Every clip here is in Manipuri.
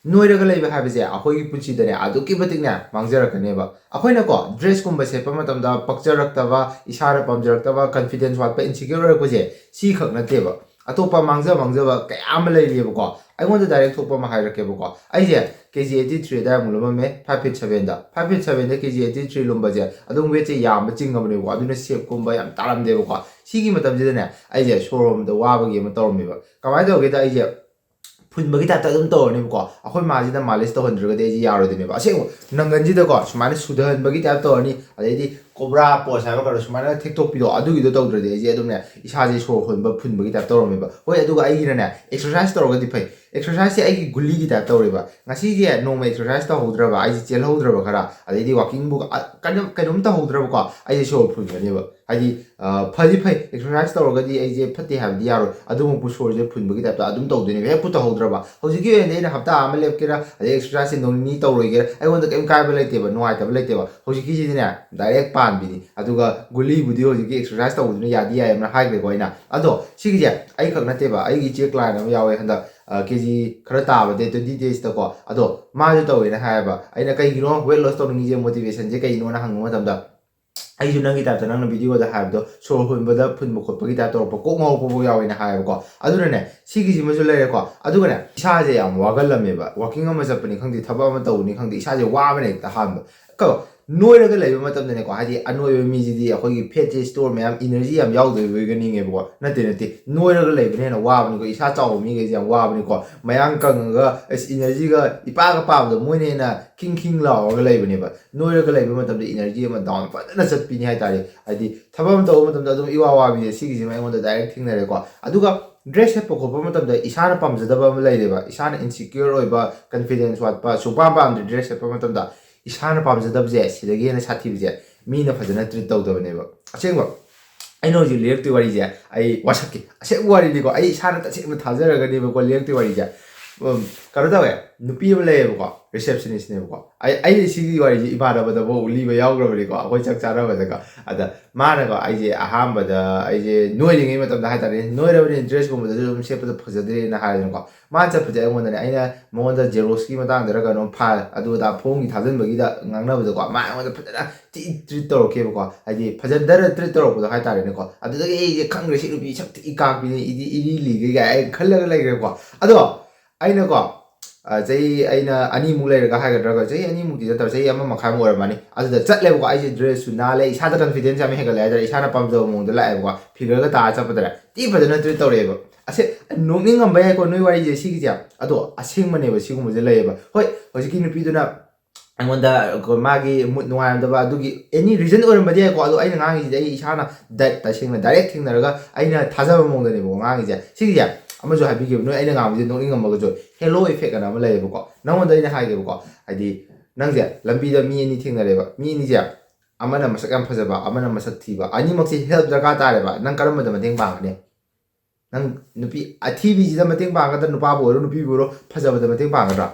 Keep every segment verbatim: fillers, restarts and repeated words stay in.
ꯅꯣꯏꯔꯒ ꯂꯩꯕ ꯍꯥꯏꯕꯁꯦ ꯑꯩꯈꯣꯏꯒꯤ ꯄꯨꯟꯁꯤꯗꯅꯦ ꯑꯗꯨꯛꯀꯤ ꯃꯇꯤꯛꯅꯦ ꯃꯥꯡꯖꯔꯛꯀꯅꯦꯕ꯫ ꯑꯩꯈꯣꯏꯅꯀꯣ ꯗ꯭ꯔꯦꯁꯀꯨꯝꯕ ꯁꯦꯠꯄ ꯃꯇꯝꯗ ꯄꯛꯆꯔꯛꯇꯕ, ꯏꯁꯥꯅ ꯄꯥꯝꯖꯔꯛꯇꯕ, ꯀꯟꯐꯤꯗꯦꯟꯁ ꯋꯥꯠꯄ, ꯏꯟꯁꯤꯀ꯭ꯌꯣꯔ ꯑꯣꯏꯔꯛꯄꯁꯦ ꯁꯤꯈꯛ ꯅꯠꯇꯦꯕ꯫ ꯑꯇꯣꯞꯄ ꯃꯥꯡꯖ ꯃꯥꯡꯖꯕ ꯀꯌꯥ ꯑꯃ ꯂꯩꯔꯤꯑꯕꯀꯣ꯫ ꯑꯩꯉꯣꯟꯗ ꯗꯥꯏꯔꯦꯛ ꯊꯣꯛꯄ ꯑꯃ ꯍꯥꯏꯔꯛꯀꯦꯕꯀꯣ꯫ ꯑꯩꯁꯦ ꯀꯦ ꯖꯤ ꯑꯩꯠꯇꯤ ꯊ꯭ꯔꯤ ꯑꯗꯥꯏꯃꯨꯛ ꯂꯨꯝꯃꯝꯃꯦ, ꯐꯥꯏꯚ ꯐꯤꯠ ꯁꯚꯦꯟꯗ꯫ ꯐꯥꯏꯚ ꯐꯤꯠ ꯁꯚꯦꯟꯗ ꯀꯦ ꯖꯤ ꯑꯩꯠꯇꯤ ꯊ꯭ꯔꯤ ꯂꯨꯝꯕꯁꯦ ꯑꯗꯨꯝ ꯋꯦꯠꯁꯦ ꯌꯥꯝꯕ ꯆꯤꯡꯉꯕꯅꯦꯕꯀꯣ꯫ ꯑꯗꯨꯅ ꯁꯦꯞꯀꯨꯝꯕ ꯌꯥꯝ ꯇꯥꯔꯝꯗꯦꯕꯀꯣ꯫ ꯁꯤꯒꯤ ꯃꯇꯝꯁꯤꯗꯅꯦ ꯑꯩꯁꯦ ꯁꯣꯔ ꯍꯣꯟꯕꯗ ꯋꯥꯕꯒꯤ ꯑꯃ ꯇꯧꯔꯝꯃꯦꯕ꯫ ꯀꯃꯥꯏꯅ ꯇꯧꯒꯦꯗ, ꯑꯩꯁꯦ ꯐꯨꯟꯕꯒꯤ ꯇꯥꯏꯞꯇ ꯑꯗꯨꯝ ꯇꯧꯔꯅꯦꯕꯀꯣ꯫ ꯑꯩꯈꯣꯏ ꯃꯥꯁꯤꯅ ꯃꯥꯂꯤꯁ ꯇꯧꯍꯟꯗ꯭ꯔꯒꯗꯤ ꯑꯩꯁꯦ ꯌꯥꯔꯣꯏꯗꯣꯏꯅꯦꯕ꯫ ꯑꯁꯦꯡꯕ ꯅꯪꯒꯟꯁꯤꯗꯀꯣ ꯁꯨꯃꯥꯏꯅ ꯁꯨꯊꯍꯟꯕꯒꯤ ꯇꯥꯏꯞ ꯇꯧꯔꯅꯤ, ꯑꯗꯩꯗꯤ ꯀꯣꯕ꯭ꯔꯥ ꯄꯣꯁ ꯍꯥꯏꯕ ꯀꯩꯅꯣ ꯁꯨꯃꯥꯏꯅ ꯊꯦꯛꯇꯣꯛꯄꯤꯗꯣ, ꯑꯗꯨꯒꯤꯗꯣ ꯇꯧꯗ꯭ꯔꯗꯤ ꯑꯩꯁꯦ ꯑꯗꯨꯝꯅꯦ ꯏꯁꯥꯁꯦ ꯁꯣꯔ ꯍꯣꯟꯕ ꯐꯨꯟꯕꯒꯤ ꯇꯥꯏꯞ ꯇꯧꯔꯝꯃꯦꯕ꯫ ꯍꯣꯏ, ꯑꯗꯨꯒ ꯑꯩꯒꯤꯅꯅꯦ ꯑꯦꯛꯁꯔꯁꯥꯏꯁ ꯇꯧꯔꯒꯗꯤ ꯐꯩ꯫ ꯑꯦꯛꯁꯔꯁꯥꯏꯁꯁꯦ ꯑꯩꯒꯤ ꯒꯨꯂꯤꯒꯤ ꯇꯥꯏꯞ ꯇꯧꯔꯦꯕ꯫ ꯉꯁꯤꯁꯦ ꯅꯣꯡꯃ ꯑꯦꯛꯁꯔꯁꯥꯏꯁ ꯇꯧꯍꯧꯗ꯭ꯔꯕ, ꯑꯩꯁꯦ ꯆꯦꯜꯍꯧꯗ꯭ꯔꯕ ꯈꯔ, ꯑꯗꯩꯗꯤ ꯋꯥꯀꯤꯡꯕꯨ ꯑ, ꯀꯩꯅꯣꯝ ꯀꯩꯅꯣꯝ ꯇꯧꯍꯧꯗ꯭ꯔꯕꯀꯣ, ꯑꯩꯁꯦ ꯁꯣꯔ ꯐꯨꯟꯒꯅꯦꯕ꯫ ꯍꯥꯏꯗꯤ ꯑ, ꯐꯗꯤ ꯐꯩ, ꯑꯦꯛꯁꯔꯁꯥꯏꯁ ꯇꯧꯔꯒꯗꯤ ꯑꯩꯁꯦ ꯐꯠꯇꯦ ꯍꯥꯏꯕꯗꯤ ꯌꯥꯔꯣꯏ, ꯑꯗꯨꯃꯛꯄꯨ ꯁꯣꯔꯁꯦ ꯐꯨꯟꯕꯒꯤ ꯇꯥꯏꯞꯇ ꯑꯗꯨꯝ ꯇꯧꯗꯣꯏꯅꯦꯕ꯫ ꯍꯦꯛꯄꯨ ꯇꯧꯍꯧꯗ꯭ꯔꯕ, ꯍꯧꯖꯤꯛꯀꯤ ꯑꯣꯏꯅꯗꯤ ꯑꯩꯅ ꯍꯞꯇꯥ ꯑꯃ ꯂꯦꯞꯀꯦꯔꯥ, ꯑꯗꯩ ꯑꯦꯛꯁꯔꯁꯥꯏꯁꯁꯦ ꯅꯣꯡ ꯅꯤꯅꯤ ꯇꯧꯔꯣꯏꯒꯦꯔꯥ, ꯑꯩꯉꯣꯟꯗ ꯀꯩꯝ ꯀꯥꯏꯕ ꯂꯩꯇꯦꯕ, ꯅꯨꯡꯉꯥꯏꯇꯕ ꯂꯩꯇꯦꯕ꯫ ꯍꯧꯖꯤꯛꯀꯤꯁꯤꯗꯤꯅꯦ ꯗꯥꯏꯔꯦꯛ ꯄꯥꯟꯕꯤꯅꯤ꯫ ꯑꯗꯨꯒ ꯒꯨꯂꯤꯕꯨꯗꯤ ꯍꯧꯖꯤꯛꯀꯤ ꯑꯦꯛꯁꯔꯁꯥꯏꯁ ꯇꯧꯕꯗꯨꯅ ꯌꯥꯗꯤ ꯌꯥꯏ ꯑꯃꯅ ꯍꯥꯏꯈ꯭ꯔꯦꯀꯣ ꯑꯩꯅ꯫ ꯑꯗꯣ ꯁꯤꯒꯤꯁꯦ ꯑꯩꯈꯛ ꯅꯠꯇꯦꯕ, ꯑꯩꯒꯤ ꯏꯆꯦ ꯀ꯭ꯂꯥꯏꯟ ꯑꯃ ꯌꯥꯎꯋꯦ ꯍꯟꯗꯛ, ꯀꯦ ꯖꯤ ꯈꯔ ꯇꯥꯕ, ꯗꯦ ꯇ꯭ꯋꯦꯟꯇꯤ ꯗꯦꯖꯇꯀꯣ꯫ ꯑꯗꯣ ꯃꯥꯁꯨ ꯇꯧꯋꯦꯅ ꯍꯥꯏꯌꯦꯕ꯫ ꯑꯩꯅ ꯀꯩꯒꯤꯅꯣ ꯋꯦꯠ ꯂꯣꯁ ꯇꯧꯅꯤꯡꯉꯤꯁꯦ, ꯃꯣꯇꯤꯚꯦꯁꯟꯁꯦ ꯀꯩꯒꯤꯅꯣꯅ ꯍꯪꯕ ꯃꯇꯝꯗ, ꯑꯩꯁꯨ ꯅꯪꯒꯤ ꯇꯥꯏꯞꯇ, ꯅꯪꯅ ꯚꯤꯗꯤꯑꯣꯗ ꯍꯥꯏꯕꯗꯣ, ꯁꯣꯔ ꯍꯣꯟꯕꯗ ꯐꯨꯟꯕ ꯈꯣꯠꯄꯒꯤ ꯇꯥꯏꯞ ꯇꯧꯔꯛꯄ, ꯀꯣꯛ ꯉꯥꯎꯔꯛꯄ ꯐꯥꯎ ꯌꯥꯎꯋꯦꯅ ꯍꯥꯏꯌꯦꯕꯀꯣ꯫ ꯑꯗꯨꯅꯅꯦ, ꯁꯤꯒꯤꯁꯤꯃꯁꯨ ꯂꯩꯔꯦꯀꯣ꯫ ꯑꯗꯨꯒꯅꯦ, ꯏꯁꯥꯁꯦ ꯌꯥꯝ ꯋꯥꯒꯜꯂꯝꯃꯦꯕ꯫ ꯋꯥꯀꯤꯡ ꯑꯃ ꯆꯠꯄꯅꯤ ꯈꯪꯗꯦ, ꯊꯕꯛ ꯑꯃ ꯇꯧꯕꯅꯤ ꯈꯪꯗꯦ, ꯏꯁꯥꯁꯦ ꯋꯥꯕꯅ ꯍꯦꯛꯇ ꯍꯥꯟꯕ꯫ ꯀꯣ, ꯅꯣꯏꯔꯒ ꯂꯩꯕ ꯃꯇꯝꯗꯅꯦꯀꯣ, ꯍꯥꯏꯗꯤ ꯑꯅꯣꯏꯕ ꯃꯤꯁꯤꯗꯤ ꯑꯩꯈꯣꯏꯒꯤ ꯐꯦꯠꯁꯦ ꯁ꯭ꯇꯣꯔ ꯃꯌꯥꯝ, ꯏꯅꯔꯖꯤ ꯌꯥꯝ ꯌꯥꯎꯗꯣꯏꯕꯣꯏꯒ ꯅꯤꯡꯉꯦꯕꯀꯣ꯫ ꯅꯠꯇꯦ, ꯅꯠꯇꯦ, ꯅꯣꯏꯔꯒ ꯂꯩꯕꯅ ꯍꯦꯟꯅ ꯋꯥꯕꯅꯤꯀꯣ꯫ ꯏꯁꯥ ꯆꯥꯎꯕ ꯃꯤꯈꯩꯁꯦ ꯌꯥꯝ ꯋꯥꯕꯅꯤꯀꯣ꯫ ꯃꯌꯥꯡ ꯀꯪꯉꯒ ꯑꯁ ꯏꯅꯔꯖꯤꯒ ꯏꯄꯥꯒ ꯄꯥꯕꯗꯣ ꯃꯣꯏꯅ ꯍꯦꯟꯅ ꯈꯤꯡ ꯈꯤꯡ ꯂꯥꯎꯔꯒ ꯂꯩꯕꯅꯦꯕ꯫ ꯅꯣꯏꯔꯒ ꯂꯩꯕ ꯃꯇꯝꯗ ꯏꯅꯔꯖꯤ ꯑꯃ ꯗꯥꯎꯟ ꯐꯖꯅ ꯆꯠꯄꯤꯅꯤ ꯍꯥꯏꯇꯥꯔꯦ꯫ ꯍꯥꯏꯗꯤ ꯊꯕꯛ ꯑꯃ ꯇꯧꯕ ꯃꯇꯝꯗ ꯑꯗꯨꯝ ꯏꯋꯥ ꯋꯥꯕꯤꯁꯦ, ꯁꯤꯒꯤꯁꯤꯃ ꯑꯩꯉꯣꯟꯗ ꯗꯥꯏꯔꯦꯛ ꯊꯦꯡꯅꯔꯦꯀꯣ꯫ ꯑꯗꯨꯒ ꯗ꯭ꯔꯦꯁ ꯁꯦꯠꯄ ꯈꯣꯠꯄ ꯃꯇꯝꯗ ꯏꯁꯥꯅ ꯄꯥꯝꯖꯗꯕ ꯑꯃ ꯂꯩꯔꯦꯕ, ꯏꯁꯥꯅ ꯏꯟꯁꯤꯀ꯭ꯌꯣꯔ ꯑꯣꯏꯕ, ꯀꯟꯐꯤꯗꯦꯟꯁ ꯋꯥꯠꯄ, ꯁꯨꯡꯄꯥꯝ ꯄꯥꯝꯗ꯭ꯔꯦ ꯗ꯭ꯔꯦꯁ ꯁꯦꯠꯄ ꯃꯇꯝꯗ꯫ ꯏꯁꯥꯅ ꯄꯥꯝꯖꯗꯕꯁꯦ, ꯁꯤꯗꯒꯤ ꯍꯦꯟꯅ ꯁꯥꯊꯤꯕꯁꯦ, ꯃꯤꯅ ꯐꯖꯅ ꯇ꯭ꯔꯤꯠ ꯇꯧꯗꯕꯅꯦꯕ꯫ ꯑꯁꯦꯡꯕ, ꯑꯩꯅ ꯍꯧꯖꯤꯛ ꯂꯤꯔꯛꯇꯣꯏ ꯋꯥꯔꯤꯁꯦ ꯑꯩ ꯋꯥꯁꯛꯀꯦ꯫ ꯑꯁꯦꯡꯕ ꯋꯥꯔꯤꯅꯤꯀꯣ, ꯑꯩ ꯏꯁꯥꯅ ꯇꯁꯦꯡꯅ ꯊꯥꯖꯔꯒꯅꯦꯕꯀꯣ ꯂꯤꯔꯛꯇꯣꯏ ꯋꯥꯔꯤꯁꯦ꯫ ꯎꯝ, ꯀꯩꯅꯣ ꯇꯧꯋꯦ, ꯅꯨꯄꯤ ꯑꯃ ꯂꯩꯌꯦꯕꯀꯣ, ꯔꯤꯁꯦꯞꯁꯅꯤꯁꯅꯦꯕꯀꯣ꯫ ꯑꯩ ꯑꯩ ꯁꯤꯒꯤ ꯋꯥꯔꯤꯁꯦ ꯏꯃꯥꯟꯅꯕꯗꯐꯥꯎ ꯂꯤꯕ ꯌꯥꯎꯈ꯭ꯔꯕꯅꯤꯀꯣ, ꯑꯩꯈꯣꯏ ꯆꯥꯛ ꯆꯥꯅꯕꯗꯒ꯫ ꯑꯗ ꯃꯥꯅꯀꯣ, ꯑꯩꯁꯦ ꯑꯍꯥꯟꯕꯗ ꯑꯩꯁꯦ ꯅꯣꯏꯔꯤꯉꯩ ꯃꯇꯝꯗ ꯍꯥꯏꯇꯥꯔꯦ, ꯅꯣꯏꯔꯕꯅꯤꯅ ꯗ꯭ꯔꯦꯁꯀꯨꯝꯕꯗꯁꯨ ꯑꯗꯨꯝ ꯁꯦꯠꯄꯗ ꯐꯖꯗ꯭ꯔꯦꯅ ꯍꯥꯏꯗꯅꯀꯣ꯫ ꯃꯥꯅ ꯆꯠꯄꯁꯦ ꯑꯩꯉꯣꯟꯗꯅꯦ, ꯑꯩꯅ ꯃꯉꯣꯟꯗ ꯖꯦꯔꯣꯛꯁꯀꯤ ꯃꯇꯥꯡꯗꯔ ꯀꯩꯅꯣꯝ ꯐꯥꯏꯜ ꯑꯗꯨ ꯑꯗꯥ ꯐꯣꯝꯒꯤ ꯊꯥꯖꯤꯟꯕꯒꯤꯗ ꯉꯥꯡꯅꯕꯗꯀꯣ, ꯃꯥ ꯑꯩꯉꯣꯟꯗ ꯐꯖꯅ ꯊꯤ ꯇ꯭ꯔꯤꯠ ꯇꯧꯔꯛꯀꯦꯕꯀꯣ, ꯍꯥꯏꯗꯤ ꯐꯖꯗꯔ ꯇ꯭ꯔꯤꯠ ꯇꯧꯔꯛꯄꯗꯣ ꯍꯥꯏꯇꯥꯔꯦꯅꯦꯀꯣ꯫ ꯑꯗꯨꯗꯒꯤ ꯑꯩꯁꯦ ꯈꯪꯈ꯭ꯔꯦ, ꯁꯤ ꯅꯨꯄꯤ ꯁꯛ ꯊꯤ ꯀꯥꯛꯄꯤꯅꯤ, ꯏꯗꯤ ꯏꯔꯤ ꯂꯤꯒꯦ ꯀꯥꯏ ꯑꯩ ꯈꯜꯂꯒ ꯂꯩꯈ꯭ꯔꯦꯕꯀꯣ꯫ ꯑꯗꯣ ꯑꯩꯅꯀꯣ, ꯑ, ꯆꯍꯤ ꯑꯩꯅ ꯑꯅꯤꯃꯨꯛ ꯂꯩꯔꯒ ꯍꯥꯏꯒꯗ꯭ꯔꯥ, ꯆꯍꯤ ꯑꯅꯤꯃꯨꯛꯇꯤ ꯅꯠꯇꯕ, ꯆꯍꯤ ꯑꯃ ꯃꯈꯥꯏꯃꯨꯛ ꯑꯣꯏꯔꯝꯃꯅꯤ꯫ ꯑꯗꯨꯗ ꯆꯠꯂꯦꯕꯀꯣ, ꯑꯩꯁꯦ ꯗ꯭ꯔꯦꯁꯁꯨ ꯅꯥꯜꯂꯦ, ꯏꯁꯥꯗ ꯀꯟꯐꯤꯗꯦꯟꯁ ꯌꯥꯝ ꯍꯦꯟꯒꯠꯂꯦ ꯍꯥꯏꯇꯥꯔꯦ, ꯏꯁꯥꯅ ꯄꯥꯝꯖꯕ ꯃꯑꯣꯡꯗ ꯂꯥꯛꯑꯦꯕꯀꯣ, ꯐꯤꯒꯔꯒ ꯇꯥꯔ ꯆꯠꯄꯗꯅꯦ ꯊꯤ ꯐꯖꯅ ꯇ꯭ꯔꯤꯠ ꯇꯧꯔꯛꯑꯦꯕ꯫ ꯑꯁꯦ, ꯅꯣꯛꯅꯤꯡꯉꯝꯕ ꯌꯥꯏꯀꯣ ꯅꯣꯏ ꯋꯥꯔꯤꯁꯦ ꯁꯤꯒꯤꯁꯦ, ꯑꯗꯣ ꯑꯁꯦꯡꯕꯅꯦꯕ, ꯁꯤꯒꯨꯝꯕꯁꯦ ꯂꯩꯌꯦꯕ꯫ ꯍꯣꯏ, ꯍꯧꯖꯤꯛꯀꯤ ꯅꯨꯄꯤꯗꯨꯅ ꯑꯩꯉꯣꯟꯗ ꯃꯥꯒꯤ ꯃꯨꯠ ꯅꯨꯡꯉꯥꯏꯔꯝꯗꯕ ꯑꯗꯨꯒꯤ ꯑꯦꯅꯤ ꯔꯤꯖꯟ ꯑꯣꯏꯔꯝꯕꯗꯤ ꯌꯥꯏꯀꯣ, ꯑꯗꯣ ꯑꯩꯅ ꯉꯥꯡꯉꯤꯁꯤꯗꯤ ꯑꯩ ꯏꯁꯥꯅ ꯗ- ꯇꯁꯦꯡꯅ ꯗꯥꯏꯔꯦꯛ ꯊꯦꯡꯅꯔꯒ ꯑꯩꯅ ꯊꯥꯖꯕ ꯃꯑꯣꯡꯗꯅꯦꯕꯀꯣ ꯉꯥꯡꯉꯤꯁꯦ꯫ ꯁꯤꯒꯤꯁꯦ ꯑꯃꯁꯨ ꯍꯥꯏꯕꯤꯒꯦꯕ, ꯅꯣꯏ ꯑꯩꯅ ꯉꯥꯡꯕꯁꯦ ꯅꯣꯛꯅꯤꯡꯉꯝꯃꯒꯁꯨ, ꯍꯦꯂꯣ ꯏꯐꯦꯛ ꯑꯅ ꯑꯃ ꯂꯩꯌꯦꯕꯀꯣ꯫ ꯅꯪꯉꯣꯟꯗ ꯑꯩꯅ ꯍꯥꯏꯒꯦꯕꯀꯣ, ꯍꯥꯏꯗꯤ ꯅꯪꯁꯦ ꯂꯝꯕꯤꯗ ꯃꯤ ꯑꯅꯤ ꯊꯦꯡꯅꯔꯦꯕ, ꯃꯤ ꯑꯅꯤꯁꯦ ꯑꯃꯅ ꯃꯁꯛ ꯌꯥꯝ ꯐꯖꯕ, ꯑꯃꯅ ꯃꯁꯛ ꯊꯤꯕ, ꯑꯅꯤꯃꯛꯁꯦ ꯍꯦꯜꯞ ꯗꯔꯀꯥꯔ ꯇꯥꯔꯦꯕ꯫ ꯅꯪ ꯀꯔꯝꯕꯗ ꯃꯇꯦꯡ ꯄꯥꯡꯒꯅꯤ? ꯅꯪ ꯅꯨꯄꯤ ꯑꯊꯤꯕꯤꯁꯤꯗ ꯃꯇꯦꯡ ꯄꯥꯡꯒꯗ꯭ꯔꯥ, ꯅꯨꯄꯥꯕꯨ ꯑꯣꯏꯔꯣ ꯅꯨꯄꯤꯕꯨ ꯑꯣꯏꯔꯣ, ꯐꯖꯕꯗ ꯃꯇꯦꯡ ꯄꯥꯡꯒꯗ꯭ꯔꯥ?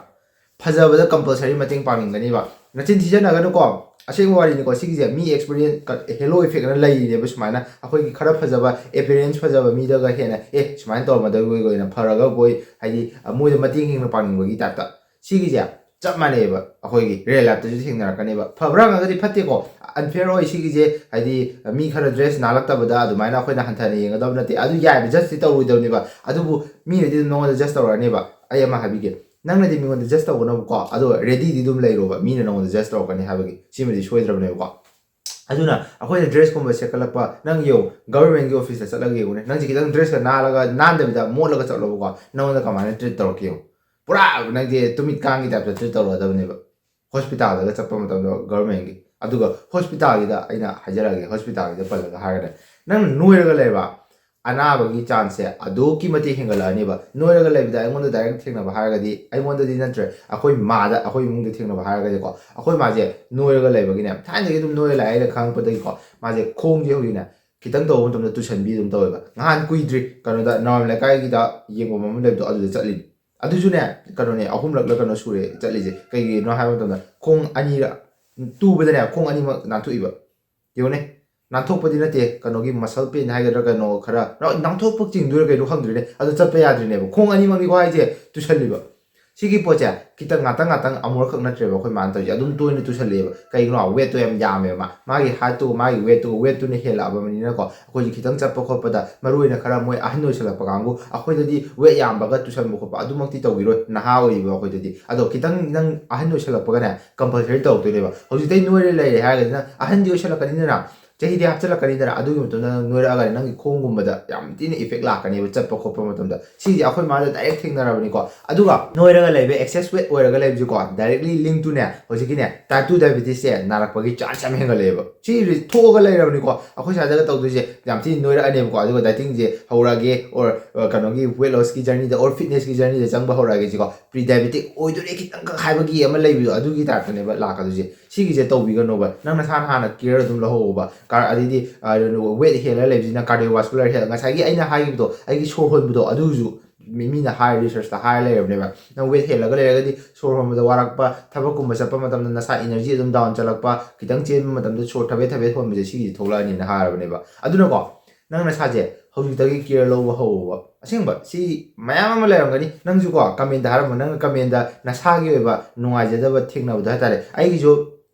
ꯐꯖꯕꯗ ꯀꯝꯄꯜꯁꯔꯤ ꯃꯇꯦꯡ ꯄꯥꯡꯅꯤꯡꯒꯅꯤꯕ꯫ ꯅꯆꯤꯟ ꯊꯤꯖꯟꯅꯒꯅꯨꯀꯣ, ꯑꯁꯦꯡꯕ ꯋꯥꯔꯤꯅꯤꯀꯣ꯫ ꯁꯤꯒꯤꯁꯦ ꯃꯤ ꯑꯦꯛꯁꯄꯤꯔꯤꯌꯦꯟꯁ, ꯍꯦꯂꯣ ꯏꯐꯦꯛ ꯑꯅ ꯂꯩꯔꯤꯅꯦꯕ꯫ ꯁꯨꯃꯥꯏꯅ ꯑꯩꯈꯣꯏꯒꯤ ꯈꯔ ꯐꯖꯕ, ꯑꯦꯄꯤꯌꯔꯦꯟꯁ ꯐꯖꯕ ꯃꯤꯗꯒ ꯍꯦꯟꯅ, "ꯑꯦ, ꯁꯨꯃꯥꯏꯅ ꯇꯧꯔꯝꯃꯗꯕ ꯑꯣꯏꯅ ꯐꯔꯒ ꯕꯣꯏ", ꯍꯥꯏꯗꯤ, ꯃꯣꯏꯗ ꯃꯇꯦꯡ ꯍꯦꯟꯅ ꯄꯥꯡꯅꯤꯡꯕꯒꯤ ꯇꯥꯏꯞꯇ꯫ ꯁꯤꯒꯤꯁꯦ ꯆꯞ ꯃꯥꯟꯅꯩꯑꯕ, ꯑꯩꯈꯣꯏꯒꯤ ꯔꯤꯌꯦꯜ ꯂꯥꯏꯐꯇꯁꯨ ꯊꯦꯡꯅꯔꯛꯀꯅꯦꯕ꯫ ꯐꯕ꯭ꯔꯥ ꯍꯪꯉꯒꯗꯤ ꯐꯠꯇꯦꯀꯣ, ꯑꯟꯐꯤꯌꯔ ꯑꯣꯏ꯫ ꯁꯤꯒꯤꯁꯦ ꯍꯥꯏꯗꯤ ꯃꯤ ꯈꯔ ꯗ꯭ꯔꯦꯁ ꯅꯥꯜꯂꯛꯇꯕꯗ ꯑꯗꯨꯃꯥꯏꯅ ꯑꯩꯈꯣꯏꯅ ꯍꯟꯊꯅ ꯌꯦꯡꯒꯗꯕ ꯅꯠꯇꯦ꯫ ꯑꯗꯨ ꯌꯥꯏꯕ, ꯖꯁꯇꯤ ꯇꯧꯔꯣꯏꯗꯕꯅꯦꯕ꯫ ꯑꯗꯨꯕꯨ ꯃꯤꯅꯗꯤ ꯑꯗꯨꯝ ꯅꯉꯣꯟꯗ ꯖꯁ ꯇꯧꯔꯛꯑꯅꯦꯕ꯫ ꯑꯩ ꯑꯃ ꯍꯥꯏꯕꯤꯒꯦ, ꯅꯪꯅꯗꯤ ꯃꯤꯉꯣꯟꯗ ꯖꯁ ꯇꯧꯒꯅꯣꯕꯀꯣ, ꯑꯗꯣ ꯔꯦꯗꯤꯗꯤ ꯑꯗꯨꯝ ꯂꯩꯔꯣꯕ, ꯃꯤꯅ ꯅꯉꯣꯟꯗ ꯖꯁ ꯇꯧꯔꯛꯀꯅꯤ ꯍꯥꯏꯕꯒꯤ꯫ ꯁꯤꯃꯗꯤ ꯁꯣꯏꯗ꯭ꯔꯕꯅꯦꯕꯀꯣ꯫ ꯑꯗꯨꯅ ꯑꯩꯈꯣꯏꯅ ꯗ꯭ꯔꯦꯁꯀꯨꯝꯕ ꯁꯦꯠꯀꯠꯂꯛꯄ, ꯅꯪ ꯌꯦꯡꯉꯨ, ꯒꯚꯔꯟꯃꯦꯟꯒꯤ ꯑꯣꯐꯤꯁꯇ ꯆꯠꯂꯒ ꯌꯦꯡꯉꯨꯅꯦ, ꯅꯪꯁꯦ ꯈꯤꯇꯪ ꯗ꯭ꯔꯦꯁꯀ ꯅꯥꯜꯂꯒ, ꯅꯥꯟꯗꯕꯤꯗ ꯃꯣꯠꯂꯒ ꯆꯠꯂꯣꯕꯀꯣ, ꯅꯉꯣꯟꯗ ꯀꯃꯥꯏꯅ ꯇ꯭ꯔꯤꯠ ꯇꯧꯔꯛꯀꯦ ꯌꯦꯡꯉꯨ꯫ ꯄꯨꯔꯥ ꯅꯪꯁꯦ ꯇꯨꯃꯤꯠ ꯀꯥꯡꯒꯤ ꯇꯥꯏꯞꯇ ꯇ꯭ꯔꯤꯠ ꯇꯧꯔꯛꯑꯗꯕꯅꯦꯕ꯫ ꯍꯣꯁꯄꯤꯇꯥꯜꯗꯒ ꯆꯠꯄ ꯃꯇꯝꯗ ꯒꯚꯔꯟꯃꯦꯟꯒꯤ꯫ ꯑꯗꯨꯒ ꯍꯣꯁꯄꯤꯇꯥꯜꯒꯤꯗ ꯑꯩꯅ ꯍꯥꯏꯖꯔꯛꯑꯒꯦ, ꯍꯣꯁꯄꯤꯇꯥꯜꯒꯤꯗ ꯄꯜꯂꯒ ꯍꯥꯏꯔꯒꯅꯦ, ꯅꯪ ꯅꯣꯏꯔꯒ ꯂꯩꯔꯕ, ꯑꯅꯥꯕꯒꯤ ꯆꯥꯟꯁꯁꯦ ꯑꯗꯨꯛꯀꯤ ꯃꯇꯤꯛ ꯍꯦꯟꯒꯠꯂꯛꯑꯅꯦꯕ꯫ ꯅꯣꯏꯔꯒ ꯂꯩꯕꯗ ꯑꯩꯉꯣꯟꯗ ꯗꯥꯏꯔꯦꯛ ꯊꯦꯡꯅꯕ ꯍꯥꯏꯔꯒꯗꯤ, ꯑꯩꯉꯣꯟꯗꯗꯤ ꯅꯠꯇ꯭ꯔꯦ, ꯑꯩꯈꯣꯏ ꯃꯥꯗ, ꯑꯩꯈꯣꯏ ꯏꯃꯨꯡꯗ ꯊꯦꯡꯅꯕ ꯍꯥꯏꯔꯒꯗꯤꯀꯣ, ꯑꯩꯈꯣꯏ ꯃꯥꯁꯦ ꯅꯣꯏꯔꯒ ꯂꯩꯕꯒꯤꯅꯦ, ꯊꯥꯏꯅꯗꯒꯤ ꯑꯗꯨꯝ ꯅꯣꯏꯔ ꯂꯥꯛꯑꯦ꯫ ꯑꯩꯅ ꯈꯪꯉꯛꯄꯗꯒꯤꯀꯣ, ꯃꯥꯁꯦ ꯈꯣꯡꯁꯦ ꯍꯧꯖꯤꯛꯅꯦ ꯈꯤꯇꯪ ꯇꯧꯕ ꯃꯇꯝꯗ ꯇꯨꯁꯟꯕꯤ ꯑꯗꯨꯝ ꯇꯧꯋꯦꯕ꯫ ꯅꯍꯥꯟ ꯀꯨꯏꯗ꯭ꯔꯤ ꯀꯩꯅꯣꯗ, ꯅꯋꯥꯡ ꯂꯩꯀꯥꯏꯒꯤꯗ ꯌꯦꯡꯐꯝ ꯑꯃ ꯂꯩꯕꯗꯣ, ꯑꯗꯨꯗ ꯆꯠꯂꯤꯅꯤ꯫ ꯑꯗꯨꯁꯨꯅꯦ, ꯀꯩꯅꯣꯅꯦ, ꯑꯍꯨꯝꯂꯛꯂ ꯀꯩꯅꯣ ꯁꯨꯔꯦ ꯆꯠꯂꯤꯁꯦ꯫ ꯀꯩꯒꯤꯅꯣ ꯍꯥꯏꯕ ꯃꯇꯝꯗ ꯈꯣꯡ ꯑꯅꯤꯔ ꯇꯨꯕꯗꯅꯦ ꯈꯣꯡ ꯑꯅꯤꯃꯛ ꯅꯥꯟꯊꯣꯛꯏꯕ꯫ ꯌꯦꯡꯉꯨꯅꯦ, ꯅꯥꯟꯊꯣꯛꯄꯗꯤ ꯅꯠꯇꯦ, ꯀꯩꯅꯣꯒꯤ muscle pain ꯍꯥꯏꯒꯗ꯭ꯔꯥ, ꯀꯩꯅꯣ ꯈꯔ ꯅꯥꯟꯊꯣꯛꯄ ꯆꯤꯡꯗꯣꯏꯔꯥ ꯀꯩꯅꯣ ꯈꯪꯗ꯭ꯔꯦꯅꯦ, ꯑꯗꯨ ꯆꯠꯄ ꯌꯥꯗ꯭ꯔꯤꯅꯦꯕ꯫ ꯈꯣꯡ ꯑꯅꯤꯃꯛꯅꯤꯀꯣ ꯍꯥꯏꯁꯦ ꯇꯨꯁꯜꯂꯤꯕ꯫ ꯁꯤꯒꯤ ꯄꯣꯠꯁꯦ ꯈꯤꯇꯪ ꯉꯥꯛꯇꯪ ꯉꯥꯛꯇꯪ ꯑꯃꯨꯔꯛꯈꯛ ꯅꯠꯇ꯭ꯔꯦꯕ ꯑꯩꯈꯣꯏ ꯃꯥꯅ ꯇꯧꯔꯤꯁꯦ, ꯑꯗꯨꯝ ꯇꯣꯏꯅ ꯇꯨꯁꯜꯂꯛꯑꯦꯕ꯫ ꯀꯩꯒꯤꯅꯣ? Weightꯇꯣ ꯌꯥꯝ ꯌꯥꯝꯃꯦꯕ ꯃꯥ-, ꯃꯥꯒꯤ heightꯇꯨꯒ ꯃꯥꯒꯤ weightꯇꯨꯒ, weightꯇꯨꯅ ꯍꯦꯜꯂꯛꯑꯕꯅꯤꯅꯀꯣ꯫ ꯑꯩꯈꯣꯏꯁꯦ ꯈꯤꯇꯪ ꯆꯠꯄ ꯈꯣꯠꯄꯗ, ꯃꯔꯨ ꯑꯣꯏꯅ ꯈꯔ ꯃꯣꯏ ꯑꯍꯟ ꯑꯣꯏꯁꯜꯂꯛꯄ ꯀꯥꯡꯕꯨ, ꯑꯩꯈꯣꯏꯗꯗꯤ weight ꯌꯥꯝꯕꯒ ꯇꯨꯁꯟꯕ ꯈꯣꯠꯄ ꯑꯗꯨꯃꯛꯇꯤ ꯇꯧꯈꯤꯔꯣꯏ, ꯅꯍꯥ ꯑꯣꯏꯔꯤꯕ ꯑꯩꯈꯣꯏꯗꯗꯤ꯫ ꯑꯗꯣ ꯈꯤꯇꯪ ꯅꯪ ꯑꯍꯟ ꯑꯣꯏꯁꯜꯂꯛꯄꯒꯅꯦ compulsory ꯇꯧꯔꯛꯇꯣꯏꯅꯦꯕ꯫ ꯍꯧꯖꯤꯛꯇꯩ ꯅꯣꯏꯔ ꯂꯩꯔꯦ ꯍꯥꯏꯔꯒꯗꯤ ꯅꯪ ꯑꯍꯟꯗꯤ ꯑꯣꯏꯁꯜꯂꯛꯀꯅꯤꯗꯅ, ꯆꯍꯤꯗꯤ ꯍꯥꯞꯆꯤꯜꯂꯛꯀꯅꯤꯗꯅ, ꯑꯗꯨꯒꯤ ꯃꯇꯨꯡꯗ ꯅꯪ ꯅꯣꯏꯔꯛꯑꯒꯅꯦ ꯅꯪꯒꯤ ꯈꯣꯡꯒꯨꯝꯕꯗ ꯌꯥꯝ ꯊꯤꯅ effect ꯂꯥꯛꯀꯅꯦꯕ ꯆꯠꯄ ꯈꯣꯠꯄ ꯃꯇꯝꯗ꯫ ꯁꯤꯁꯦ ꯑꯩꯈꯣꯏ ꯃꯥꯗ direct ꯊꯦꯡꯅꯔꯕꯅꯤꯀꯣ꯫ ꯑꯗꯨꯒ ꯅꯣꯏꯔꯒ ꯂꯩꯕ, excess weight ꯑꯣꯏꯔꯒ ꯂꯩꯕꯁꯤꯀꯣ, directly link to ꯅꯦ ꯍꯧꯖꯤꯛꯀꯤꯅꯦ type two diabetesꯁꯦ ꯅꯥꯔꯛꯄꯒꯤ chance ꯌꯥꯝ ꯍꯦꯟꯒꯠꯂꯛꯑꯦꯕ꯫ ꯁꯤ ꯔꯤ-, ꯊꯣꯛꯑꯒ ꯂꯩꯔꯕꯅꯤꯀꯣ꯫ ꯑꯩꯈꯣꯏ ꯁ꯭ꯋꯥꯏꯗꯒ ꯇꯧꯗꯣꯏꯁꯦ ꯌꯥꯝ ꯊꯤꯅ ꯅꯣꯏꯔꯛꯑꯅꯦꯕꯀꯣ꯫ ꯑꯗꯨꯒ dietingꯁꯦ ꯍꯧꯔꯛꯑꯒꯦ, or, ꯑ, ꯀꯩꯅꯣꯒꯤ weight lossꯀꯤ journeyꯗ or fitnessꯀꯤ journeyꯗ ꯆꯪꯕ ꯍꯧꯔꯛꯑꯒꯦ ꯁꯤꯀꯣ꯫ Pre diabetic ꯑꯣꯏꯗꯣꯔꯦ ꯈꯤꯇꯪꯈꯛ ꯍꯥꯏꯕꯒꯤ ꯑꯃ ꯂꯩꯕꯗꯣ, ꯑꯗꯨꯒꯤ typeꯇꯅꯦꯕ ꯂꯥꯛꯀꯗꯣꯏꯁꯦ꯫ ꯁꯤꯒꯤꯁꯦ ꯇꯧꯕꯤꯒꯅꯣꯕ꯫ ꯅꯪ ꯅꯁꯥꯅ ꯍꯥꯟꯅ care ꯑꯗꯨꯝ ꯂꯧꯍꯧꯕ꯫ ꯀꯥ-, ꯑꯗꯩꯗꯤ, ꯑ, weight ꯍꯦꯜꯂ ꯂꯩꯕꯁꯤꯅ cardiovascular health, ꯉꯁꯥꯏꯒꯤ ꯑꯩꯅ ꯍꯥꯏꯈꯤꯕꯗꯣ, ꯑꯩꯒꯤ ꯁꯣꯔ ꯍꯣꯟꯕꯗꯣ, ꯑꯗꯨꯁꯨ ꯃꯤ-, ꯃꯤꯅ ꯍꯥꯏ, researchꯇ ꯍꯥꯏꯔ ꯂꯩꯔꯕꯅꯦꯕ꯫ ꯅꯪ weight ꯍꯦꯜꯂꯒ ꯂꯩꯔꯒꯗꯤ ꯁꯣꯔ ꯍꯣꯟꯕꯗ ꯋꯥꯔꯛꯄ, ꯊꯕꯛꯀꯨꯝꯕ ꯆꯠꯄ ꯃꯇꯝꯗ ꯅꯁꯥ energy ꯑꯗꯨꯝ down ꯆꯠꯂꯛꯄ, ꯈꯤꯇꯪ ꯆꯦꯟꯕ ꯃꯇꯝꯗ ꯁꯣꯔ ꯊꯕꯦꯠ ꯊꯕꯦꯠ ꯍꯣꯟꯕꯁꯦ ꯁꯤꯒꯤꯁꯦ ꯊꯣꯛꯂꯛꯑꯅꯤꯅ ꯍꯥꯏꯔꯕꯅꯦꯕ꯫ ꯑꯗꯨꯅꯀꯣ, ꯅꯪ ꯅꯁꯥꯁꯦ ꯍꯧꯖꯤꯛꯇꯒꯤ care ꯂꯧꯕ ꯍꯧꯋꯣꯕ꯫ ꯑꯁꯦꯡꯕ, ꯁꯤ ꯃꯌꯥꯝ ꯑꯃ ꯂꯩꯔꯝꯒꯅꯤ꯫ ꯅꯪꯁꯨꯀꯣ commentꯇ ꯍꯥꯏꯔꯝꯃꯣ, ꯅꯪꯅ commentꯇ ꯅꯁꯥꯒꯤ ꯑꯣꯏꯕ ꯅꯨꯡꯉꯥꯏꯖꯗꯕ ꯊꯦꯡꯅꯕꯗꯣ ꯍꯥꯏꯇꯥꯔꯦ꯫ ꯑꯩꯒꯤꯁꯨ,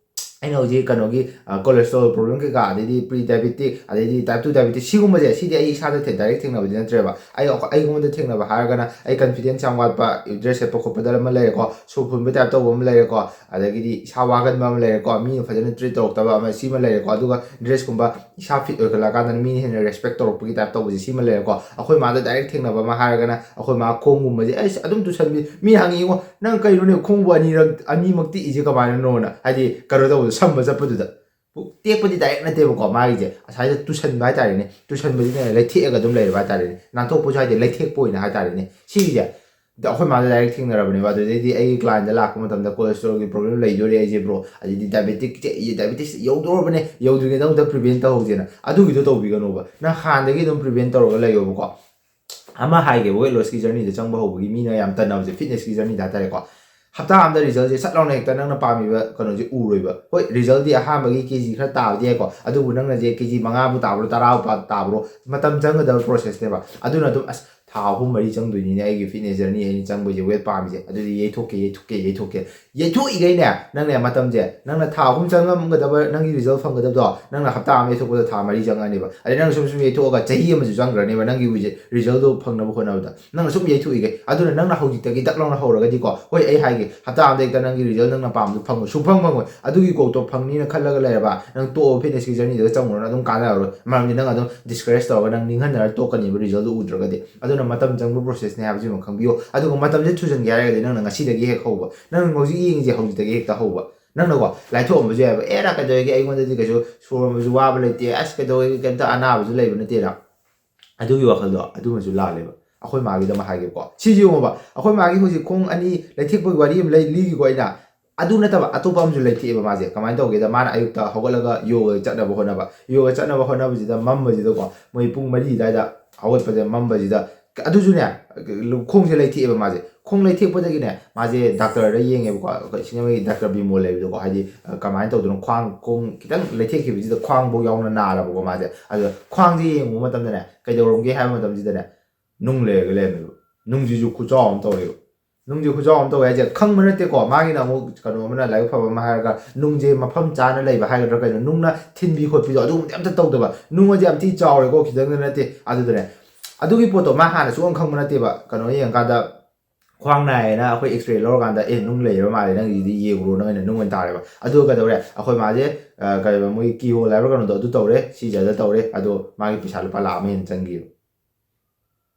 ꯑꯩꯅ ꯍꯧꯖꯤꯛ ꯀꯩꯅꯣꯒꯤ, ꯑ, cholesterol problem ꯀꯩꯀꯥ, ꯑꯗꯩꯗꯤ pre diabetic, ꯑꯗꯩꯗꯤ type two diabetes, ꯁꯤꯒꯨꯝꯕꯁꯦ, ꯁꯤꯗꯤ ꯑꯩ ꯏꯁꯥꯗ ꯊꯦ-, direct ꯊꯦꯡꯅꯕꯗꯤ ꯅꯠꯇ꯭ꯔꯦꯕ꯫ ꯑꯩ, ꯑꯩꯉꯣꯟꯗ ꯊꯦꯡꯅꯕ ꯍꯥꯏꯔꯒꯅ ꯑꯩ confidence ꯌꯥꯝ ꯋꯥꯠꯄ, dress ꯁꯦꯠꯄ ꯈꯣꯠꯄꯗ ꯑꯃ ꯂꯩꯔꯦꯀꯣ, ꯁꯣꯔ ꯐꯨꯟꯕ type ꯇꯧꯕ ꯑꯃ ꯂꯩꯔꯦꯀꯣ, ꯑꯗꯒꯤꯗꯤ ꯏꯁꯥ ꯋꯥꯒꯟꯕ ꯑꯃ ꯂꯩꯔꯦꯀꯣ, ꯃꯤꯅ ꯐꯖꯅ treat ꯇꯧꯔꯛꯇꯕ ꯑꯃ, ꯁꯤꯃ ꯂꯩꯔꯦꯀꯣ꯫ ꯑꯗꯨꯒ dressꯀꯨꯝꯕ ꯏꯁꯥ fit ꯑꯣꯏꯈꯠꯂꯛꯑꯀꯥꯟꯗ ꯃꯤꯅ ꯍꯦꯟꯅ respect ꯇꯧꯔꯛꯄꯒꯤ type ꯇꯧꯕꯁꯦ ꯁꯤꯃ ꯂꯩꯔꯦꯀꯣ꯫ ꯑꯩꯈꯣꯏ ꯃꯥꯗ direct ꯊꯦꯡꯅꯕ ꯑꯃ ꯍꯥꯏꯔꯒꯅ ꯑꯩꯈꯣꯏ ꯃꯥ ꯈꯣꯡꯒꯨꯝꯕꯁꯦ ꯑꯩꯁ ꯑꯗꯨꯝ ꯇꯨꯁꯟꯕꯤ꯫ ꯃꯤꯅ ꯍꯪꯉꯤ, "ꯏꯉꯣ, ꯅꯪ ꯀꯩꯅꯣꯅꯦ ꯈꯣꯡꯕꯨ ꯑꯅꯤꯔꯛ, ꯑꯅꯤꯃꯛ ꯇꯦꯛꯏꯁꯦ ꯀꯃꯥꯏꯅꯅꯣꯅ?" ꯍꯥꯏꯗꯤ ꯀꯩꯅꯣ ꯇꯧꯕꯗꯣ, ꯁꯝꯕ ꯆꯠꯄꯗꯨꯗ꯫ ꯇꯦꯛꯄꯗꯤ direct ꯅꯠꯇꯦꯕꯀꯣ, ꯃꯥꯒꯤꯁꯦ ꯑꯁꯥꯏꯗ ꯇꯨꯁꯟꯕ ꯍꯥꯏꯇꯥꯔꯦꯅꯦ꯫ ꯇꯨꯁꯟꯕꯁꯤꯅ ꯂꯩꯊꯦꯛꯑꯒ ꯑꯗꯨꯝ ꯂꯩꯔꯕ ꯍꯥꯏꯇꯥꯔꯦꯅꯦ꯫ ꯅꯥꯟꯊꯣꯛꯄꯁꯨ ꯍꯥꯏꯗꯤ ꯂꯩꯊꯦꯛꯄ ꯑꯣꯏꯅ ꯍꯥꯏꯇꯥꯔꯦꯅꯦ꯫ ꯁꯤꯒꯤꯁꯦ ꯑꯗ ꯑꯩꯈꯣꯏ ꯃꯥꯗ direct ꯊꯦꯡꯅꯔꯕꯅꯦꯕ꯫ ꯑꯗꯨꯗꯩꯗꯤ ꯑꯩꯒꯤ clientꯗ ꯂꯥꯛꯄ ꯃꯇꯝꯗ "cholesterolꯒꯤ problem ꯂꯩꯗꯣꯔꯦ ꯑꯩꯁꯦ bro, ꯑꯗꯩꯗꯤ diabetic ꯆꯦ-, diabetes ꯌꯧꯗꯣꯔꯕꯅꯦ, ꯌꯧꯗ꯭ꯔꯤꯉꯩꯗꯃꯛꯇ prevent ꯇꯧꯍꯧꯁꯦꯅ", ꯑꯗꯨꯒꯤꯗꯣ ꯇꯧꯕꯤꯒꯅꯣꯕ꯫ ꯅꯪ ꯍꯥꯟꯅꯗꯒꯤ ꯑꯗꯨꯝ prevent ꯇꯧꯔꯒ ꯂꯩꯌꯣꯕꯀꯣ꯫ ꯑꯃ ꯍꯥꯏꯒꯦ, weight lossꯀꯤ journeyꯗ ꯆꯪꯕ ꯍꯧꯕꯒꯤ ꯃꯤꯅ ꯌꯥꯝ ꯇꯟꯅꯕꯁꯦ, fitnessꯀꯤ journeyꯗ ꯍꯥꯏꯇꯥꯔꯦꯀꯣ꯫ ꯍꯞꯇꯥ ꯑꯃꯗ resultꯁꯦ ꯁꯠ ꯂꯥꯎꯅ ꯍꯦꯛꯇ ꯅꯪꯅ ꯄꯥꯝꯃꯤꯕ ꯀꯩꯅꯣꯁꯦ ꯎꯔꯣꯏꯕ꯫ ꯍꯣꯏ, resultꯗꯤ ꯑꯍꯥꯟꯕꯒꯤ ꯀꯦ ꯖꯤ ꯈꯔ ꯇꯥꯕꯗꯤ ꯌꯥꯏꯀꯣ, ꯑꯗꯨꯕꯨ ꯅꯪꯅꯁꯦ ꯀꯦ ꯖꯤ ꯃꯉꯥꯕꯨ ꯇꯥꯕ꯭ꯔꯣ, ꯇꯔꯥꯕꯨ ꯄꯥ-, ꯇꯥꯕ꯭ꯔꯣ, ꯃꯇꯝ ꯆꯪꯒꯗꯕ processꯅꯦꯕ꯫ ꯑꯗꯨꯅ ꯑꯗꯨꯝ, "ꯑꯁ, ꯊꯥ ꯑꯍꯨꯝ ꯃꯔꯤ ꯆꯪꯗꯣꯏꯅꯤꯅꯦ ꯑꯩꯒꯤ fitness journey ꯑꯩꯅ ꯆꯪꯕꯁꯦ, weight ꯄꯥꯝꯃꯤꯁꯦ, ꯑꯗꯨꯗꯤ ꯌꯩꯊꯣꯛꯀꯦ, ꯌꯩꯊꯣꯛꯀꯦ, ꯌꯩꯊꯣꯛꯀꯦ"꯫ ꯌꯩꯊꯣꯛꯏꯈꯩꯅꯦ, ꯅꯪꯅꯦ ꯃꯇꯝꯁꯦ, ꯅꯪꯅ ꯊꯥ ꯑꯍꯨꯝ ꯆꯪꯉꯝꯒꯗꯕ ꯅꯪꯒꯤ result ꯐꯪꯒꯗꯕꯗꯣ, ꯅꯪꯅ ꯍꯞꯇꯥ ꯑꯃ ꯌꯩꯊꯣꯛꯄꯗ ꯊꯥ ꯃꯔꯤ ꯆꯪꯉꯅꯦꯕ꯫ ꯑꯗꯩ ꯅꯪꯅ ꯁꯨꯝ ꯁꯨꯝ ꯌꯩꯊꯣꯛꯑꯒ ꯆꯍꯤ ꯑꯃꯁꯨ ꯆꯪꯈ꯭ꯔꯅꯦꯕ ꯅꯪꯒꯤ resultꯗꯣ ꯐꯪꯅꯕ ꯍꯣꯠꯅꯕꯗ꯫ ꯅꯪꯅ ꯁꯨꯝ ꯌꯩꯊꯣꯛꯏꯈꯩ꯫ ꯑꯗꯨꯅ ꯅꯪꯅ ꯍꯧꯖꯤꯛꯇꯒꯤ ꯗꯛ ꯂꯥꯎꯅ ꯍꯧꯔꯒꯗꯤꯀꯣ, ꯍꯣꯏ, ꯑꯩ ꯍꯥꯏꯒꯦ, ꯍꯞꯇꯥ ꯑꯃꯗ ꯍꯦꯛꯇ ꯅꯪꯒꯤ result ꯅꯪꯅ ꯄꯥꯝꯕꯗꯨ ꯐꯪꯉꯣꯏ, ꯁꯨꯡꯐꯪ ꯐꯪꯉꯣꯏ꯫ ꯑꯗꯨꯒꯤ ꯀꯣꯛꯇꯣ ꯐꯪꯅꯤꯅ ꯈꯜꯂꯒ ꯂꯩꯔꯕ, ꯅꯪ ꯇꯣꯛꯑꯣ, fitnessꯀꯤ journeyꯗꯨꯗ ꯆꯪꯉꯨꯔꯅꯨ, ꯑꯗꯨꯝ ꯀꯥꯟꯅꯔꯔꯣꯏ꯫ ꯃꯔꯝꯗꯤ ꯅꯪ ꯑꯗꯨꯝ discourage ꯇꯧꯔꯒ ꯅꯪ ꯅꯤꯡꯍꯟꯅꯔ ꯇꯣꯛꯀꯅꯦꯕ, resultꯗꯨ ꯎꯗ꯭ꯔꯒꯗꯤ꯫ ꯑꯗꯨꯅ ꯃꯇꯝ ꯆꯪꯕ processꯅꯦ ꯍꯥꯏꯕꯁꯤꯃ ꯈꯪꯕꯤꯌꯣ꯫ ꯑꯗꯨꯒ ꯃꯇꯝꯁꯦ ꯊꯨꯖꯟꯒꯦ ꯍꯥꯏꯔꯒꯗꯤ ꯅꯪꯅ ꯉꯁꯤꯗꯒꯤ ꯍꯦꯛ ꯍꯧꯕ꯫ ꯅꯪ ꯍꯧꯖꯤꯛ ꯌꯦꯡꯉꯤꯁꯦ ꯍꯧꯖꯤꯛꯇꯒꯤ ꯍꯦꯛꯇ ꯍꯧꯕ꯫ ꯅꯪꯅꯀꯣ, ꯂꯥꯏꯊꯣꯛꯑꯝꯕꯁꯨ ꯌꯥꯏꯕ, "ꯑꯦꯔꯥ, ꯀꯩꯗꯧꯔꯒꯦ? ꯑꯩꯉꯣꯟꯗꯗꯤ ꯀꯩꯁꯨ ꯁꯣꯔ ꯍꯣꯟꯕꯁꯨ ꯋꯥꯕ ꯂꯩꯇꯦ, ꯑꯁ, ꯀꯩꯗꯧꯔꯒꯦ? ꯀꯩꯝꯇ ꯑꯅꯥꯕꯁꯨ ꯂꯩꯕ ꯅꯠꯇꯦꯅ"꯫ ꯑꯗꯨꯒꯤ ꯋꯥꯈꯜꯗꯣ ꯑꯗꯨꯃꯁꯨ ꯂꯥꯜꯂꯦꯕ꯫ ꯑꯩꯈꯣꯏ ꯃꯥꯒꯤꯗꯃꯛ ꯍꯥꯏꯒꯦꯕꯀꯣ꯫ ꯁꯤꯁꯦ ꯌꯦꯡꯉꯣꯕ, ꯑꯩꯈꯣꯏ ꯃꯥꯒꯤ ꯍꯧꯖꯤꯛ ꯈꯣꯡ ꯑꯅꯤ ꯂꯩꯊꯦꯛꯄꯒꯤ ꯋꯥꯔꯤ ꯑꯃ ꯂꯩ, ꯂꯤꯒꯦꯀꯣ ꯑꯩꯅ꯫ ꯑꯗꯨ ꯅꯠꯇꯕ ꯑꯇꯣꯞꯄ ꯑꯃꯁꯨ ꯂꯩꯊꯦꯛꯑꯦꯕ ꯃꯥꯁꯦ꯫ ꯀꯃꯥꯏꯅ ꯇꯧꯒꯦꯗ, ꯃꯥꯅ ꯑꯌꯨꯛꯇ ꯍꯧꯒꯠꯂꯒ ꯌꯣꯒ ꯆꯠꯅꯕ ꯍꯣꯠꯅꯕ꯫ ꯌꯣꯒ ꯆꯠꯅꯕ ꯍꯣꯠꯅꯕꯁꯤꯗ ꯃꯝꯕꯁꯤꯗꯀꯣ, ꯃꯣꯏ ꯄꯨꯡ ꯃꯔꯤ ꯑꯗꯨꯋꯥꯏꯗ ꯍꯧꯒꯠꯄꯁꯦ, ꯃꯝꯕꯁꯤꯗ, ꯑꯗꯨꯁꯨꯅꯦ, ꯈꯣꯡꯁꯦ ꯂꯩꯊꯦꯛꯑꯦꯕ ꯃꯥꯁꯦ꯫ ꯈꯣꯡ ꯂꯩꯊꯦꯛꯄꯗꯒꯤꯅꯦ, ꯃꯥꯁꯦ ꯗꯥꯛꯇꯔꯗ ꯌꯦꯡꯉꯦꯕꯀꯣ꯫ ꯑꯩꯈꯣꯏ ꯁꯤꯡꯖꯃꯩꯒꯤ ꯗꯥꯛꯇꯔ ꯕꯤꯃꯣꯜ ꯂꯩꯕꯗꯣꯀꯣ, ꯍꯥꯏꯗꯤ, ꯑ, ꯀꯃꯥꯏꯅ ꯇꯧꯗꯣꯏꯅꯣ, ꯈ꯭ꯋꯥꯡ ꯈꯣꯡ ꯈꯤꯇꯪ ꯂꯩꯊꯦꯛꯈꯤꯕꯁꯤꯗ ꯈ꯭ꯋꯥꯡꯐꯧ ꯌꯥꯎꯅ ꯅꯥꯔꯕꯀꯣ ꯃꯥꯁꯦ꯫ ꯑꯗꯨꯗ ꯈ꯭ꯋꯥꯡꯁꯦ ꯌꯦꯡꯉꯨꯕ ꯃꯇꯝꯗꯅꯦ, ꯀꯩꯗꯧꯔꯝꯒꯦ ꯍꯥꯏꯕ ꯃꯇꯝꯁꯤꯗꯅꯦ, ꯅꯨꯡ ꯂꯩꯔꯒ ꯂꯩꯔꯝꯃꯦꯕ꯫ ꯅꯨꯡꯁꯤꯁꯨ ꯈꯨꯆꯥꯎ ꯑꯃ ꯇꯧꯔꯦꯕ꯫ ꯅꯨꯡꯁꯦ ꯈꯨꯆꯥꯎ ꯑꯃ ꯇꯧꯋꯦ ꯍꯥꯏꯁꯦ, ꯈꯪꯕ ꯅꯠꯇꯦꯀꯣ꯫ ꯃꯥꯒꯤꯅ ꯑꯃꯨꯛ ꯀꯩꯅꯣ ꯑꯃꯅ, ꯂꯥꯏꯕꯛ ꯐꯕ ꯑꯃ ꯍꯥꯏꯔꯒ, ꯅꯨꯡꯁꯦ ꯃꯐꯝ ꯆꯥꯅ ꯂꯩꯕ ꯍꯥꯏꯒꯗ꯭ꯔꯥ ꯀꯩꯅꯣ, ꯅꯨꯡꯅ ꯊꯤꯟꯕꯤ ꯈꯣꯠꯄꯤꯗꯣ, ꯑꯗꯨꯒꯨꯝꯕꯗꯤ ꯑꯝꯇ ꯇꯧꯗꯕ꯫ ꯅꯨꯡ ꯑꯁꯦ ꯌꯥꯝ ꯊꯤ ꯆꯥꯎꯔꯦꯀꯣ, ꯈꯤꯇꯪꯗ ꯅꯠꯇꯦ꯫ ꯑꯗꯨꯗꯅꯦ, ꯑꯗꯨꯒꯤ ꯄꯣꯠꯇꯣ ꯃꯥ ꯍꯥꯟꯅ ꯁꯨꯡꯈꯪ ꯈꯪꯕ ꯅꯠꯇꯦꯕ꯫ ꯀꯩꯅꯣ ꯌꯦꯡꯉꯀꯥꯟꯗ, ꯈ꯭ꯋꯥꯡ ꯅꯥꯏꯌꯦꯅ ꯑꯩꯈꯣꯏ X-ray ꯂꯧꯔꯀꯥꯟꯗ, "ꯑꯦ, ꯅꯨꯡ ꯂꯩꯔꯕ ꯃꯥꯜꯂꯦ ꯅꯪꯒꯤꯁꯤꯗꯤ, ꯌꯦꯡꯉꯨꯔꯣ ꯅꯪ ꯑꯣꯏꯅ", ꯅꯨꯡ ꯑꯣꯏꯅ ꯇꯥꯔꯦꯕ꯫ ꯑꯗꯨꯒ ꯀꯩꯗꯧꯔꯦ, ꯑꯩꯈꯣꯏ ꯃꯥꯁꯦ, ꯑ, ꯀꯩꯕ, ꯃꯣꯏꯒꯤ keyhole ꯍꯥꯏꯕ꯭ꯔꯥ ꯀꯩꯅꯣꯗꯣ, ꯑꯗꯨ ꯇꯧꯔꯦ, ꯁꯤꯖꯗ ꯇꯧꯔꯦ, ꯑꯗꯣ ꯃꯥꯒꯤ ꯄꯩꯁꯥ ꯂꯨꯄꯥ ꯂꯥꯈ ꯑꯃ ꯍꯦꯟꯅ ꯆꯪꯈꯤꯕ꯫